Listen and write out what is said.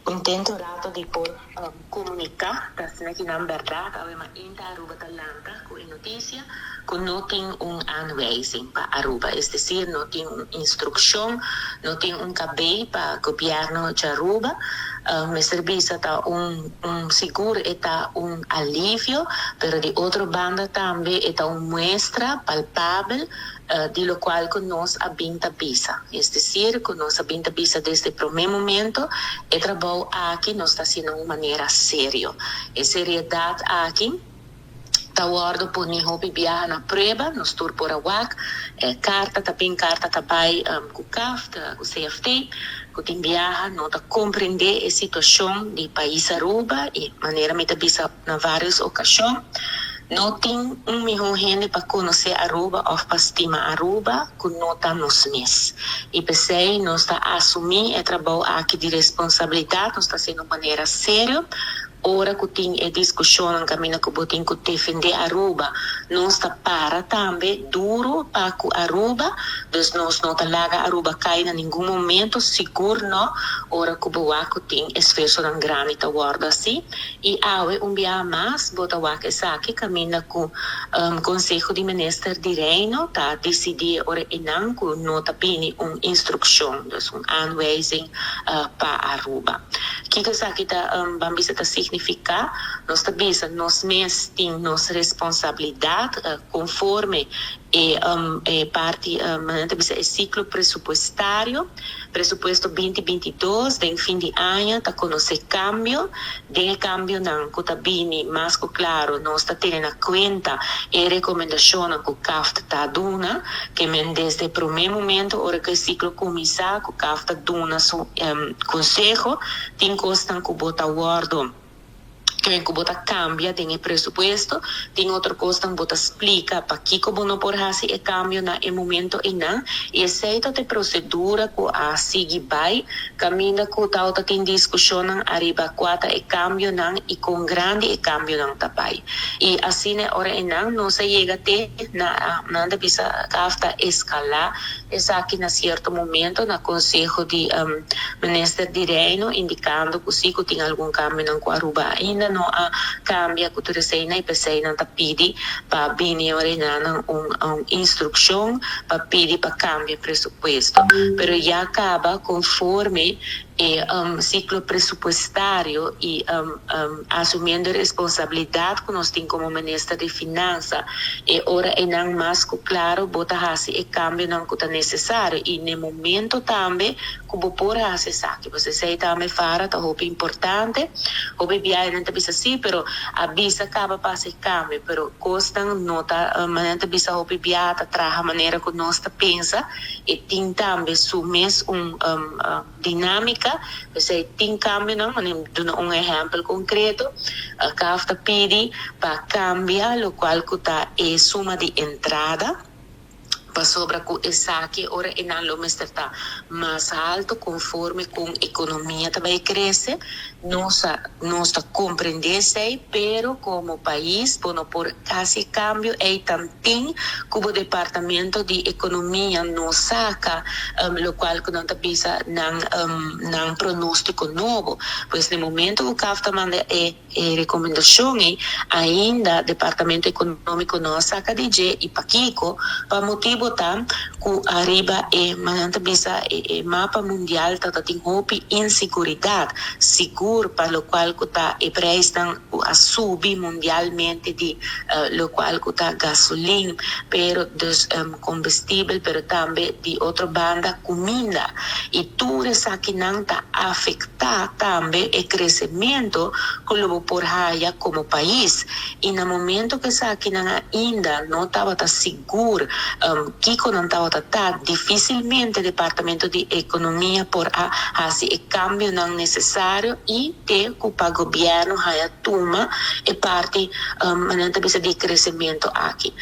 Contento rato di por comunica, ta asina cu nan berdad, awe mainta Aruba ta lanta cu e noticia cu no tin un aanwijzing pa Aruba, es decir, no tin un instruccion, no tin un KB pa gobierno di Aruba. Mester bisa ta un sigur e ta un alivio, pero di otro banda tambe e ta un muestra palpabel di locual cu nos a bin ta bisa. Es decir, cu nos a bin ta bisa desde prome momento, e trabou aki nos ta haciendo un manera serio. E seriedad aki ta wordo poni hopi biaha na prueba, nos tur por a wak, carta ta bin, carta ta bay cu CAFT, cu CFT, cu tin biaha no ta comprende e situacion di pais Aruba y manera mi ta bisa na varios ocasion, no tin un miho hende pa conoce Aruba of pa stima Aruba cu no ta nos mes. Y p'esey nos ta asumi e trabou aki di responsabilidad, nos ta haciendo manera serio. Ora cu tin e discusion caminda cu bo tin cu defende Aruba, nos ta para tambe duro pa cu Aruba, dus nos no ta laga Aruba cay na ningun momento, sigur no, ora cu bo wak cu tin esfuersonan grandi ta wordo haci. Y awe un biaha mas bo ta wak esaki caminda cu Conseho di Minister di Reino ta dicidi ora einan cu no ta bini un instruccion, dus un aanwijzing pa Aruba. Kico esaki ta ban bisa ta significa? Nos ta bisa nos mes tin nos responsabilidad conforme e parti, ta bisa e ciclo presupuestario, presupuesto 2022, den fin di aña ta conoce cambio, den cambionan cu ta bini mas cu claro, nos ta tene na cuenta e recomendacion cu CAFT ta duna, kiermen desde prome momento ora cu e ciclo cuminsa, cu CAFT ta duna su conseho, tin cosnan cu bo ta wordo cu bo ta cambia den e presupuesto, tin otro cosnan bo ta splica pakico bo no por haci e cambio na e momento einan, y esey ta e procedura cu a sigui bay, caminda cu ta tin discusion ariba cua ta e cambionan y con grandi e cambionan ta bay. Y asina ora einan nos a yega te na nan bisa CAFT ta escala esaki na cierto momento na Conseho di Minister di Reino, indicando cu si cu tin algun cambionan cu Aruba ainda no a cambia cu tur esey y p'esey nan ta pidi pa bini ora einan un instruccion pa pidi pa cambia presupuesto. Pero ya caba conforme e ciclo presupuestario y asumiendo responsabilidad cu nos tin como Minister di Finansa, e ora einan mas cu claro bo ta haci e cambionan cu ta necesario y na momento tambe cu bo por haci esaki. Bo esey tambe fara ta hopi importante. Hopi biaha nan ta bisa si, pero a bisa caba pa haci cambio, pero cosnan no ta nan ta bisa hopi biaha ta traha manera cu nos ta pensa y tin tambe su mes un dinamica, pues tin cambionan, duna un ehempel concreto, CAFT ta pidi pa cambia locual cu ta e suma di entrada, pasobra cu esaki ora einan lo mester ta mas halto conforme cu economia ta bay crece. Nos ta comprende esey, pero como pais bo no por haci cambio ey tanten cu departamento di economia no saca locual cu nan ta bisa nan pronostico nobo. Pues na momento cu CAFT ta manda e recomendacion ey, ainda departamento economico no saca di y pakico, pa motibo ta cu ariba e nan ta bisa e mapa mundial ta tin hopi inseguridad, sigur pa locual cu ta e prijsnan a subi mundialmente di locual cu ta gasolin, pero dus combustibel, pero tambe di otro banda cuminda y tur esakinan ta afecta tambe e crecemento cu lo por haya como pais. Y na momento cu esakinan ainda no tabata sigur kico nan tabata ta, dificilmente departamento di economia por a haci e cambionan necesario y te cu pa gobierno haya tuma e parti nan ta bisa di crecemento aki.